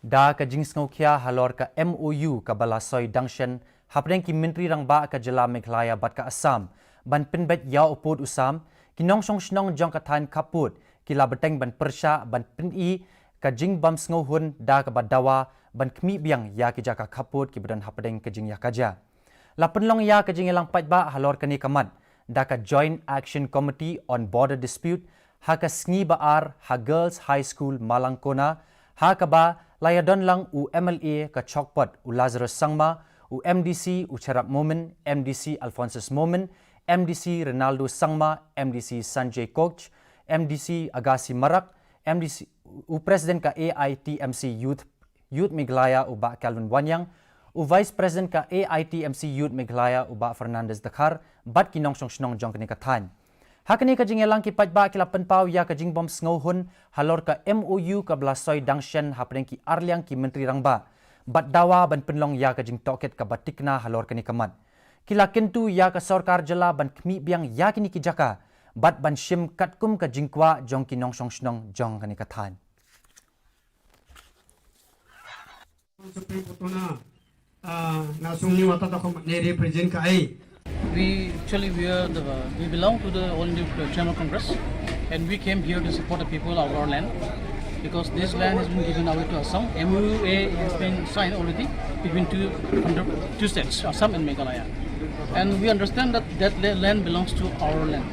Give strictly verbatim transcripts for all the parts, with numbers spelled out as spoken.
Da ka jingsngewkhia halor ka M O U kaba la soi dang shen hapdeng ki Myntri Rangbah ka jylla Meghalaya bad ka Assam ban pynbeit ïa u pud u sam, ki nongshong shnong jong ka thaiñ khappud ki la bteng ban pyrshah ban pyni ka jingbym sngewhun da kaba dawa ban khmih biang ïa ki jaka khappud kiba don hapdeng ka jingïakajia. La pynlong ïa ka jingïalang paidbah halor kane ka mat da ka Joint Action Committee on Border Dispute ha ka sngi ba ar ha Girls High School Malangkona, ha kaba la ïadon lang u M L A ka Chokpot u Lazarus Sangma, u M D C u Cherab Momin, M D C Alphonsus Momin, M D C Ronaldo Sangma, M D C Sanjay Koch, M D C Agassi Marak, M D C, u President ka A I T M C Youth, Youth Meghalaya u Bah Calvin Wanniang, u Vice President ka A I T M C Youth Meghalaya u Bah Fernandez Dkhar, bad ki nongshong shnong jong kane ka thaiñ. Ha kane ka jingïalang ki paidbah ki la pynpaw ïa ka jingbym sngewhun halor ka M O U kaba la soi dang shen hapdeng ki arliang ki Myntri Rangbah bad dawa ban pynlong ïa ka jingtohkit kaba tikna halor kane ka mat. Ki la kyntu ïa ka sorkar jylla ban khmih biang ïa kine ki jaka bad ban shim katkum ka jingkwah jong ki nongshong shnong jong kane ka thaiñ. Supreme Court na, ah, na sung ni wata ta kom ne represent ka ai. We actually, we are the, we belong to the All India Tribal Congress, and we came here to support the people of our land, because this land has been given away to Assam. M O U has been signed already between two, two states, Assam and Meghalaya. And we understand that that la-, land belongs to our land.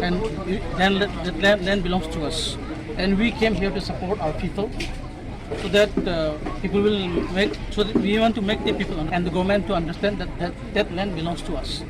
And we, then let-, that land, land belongs to us. And we came here to support our people, so that, uh, people will make, so that we want to make the people and the government to understand that, that that land belongs to us.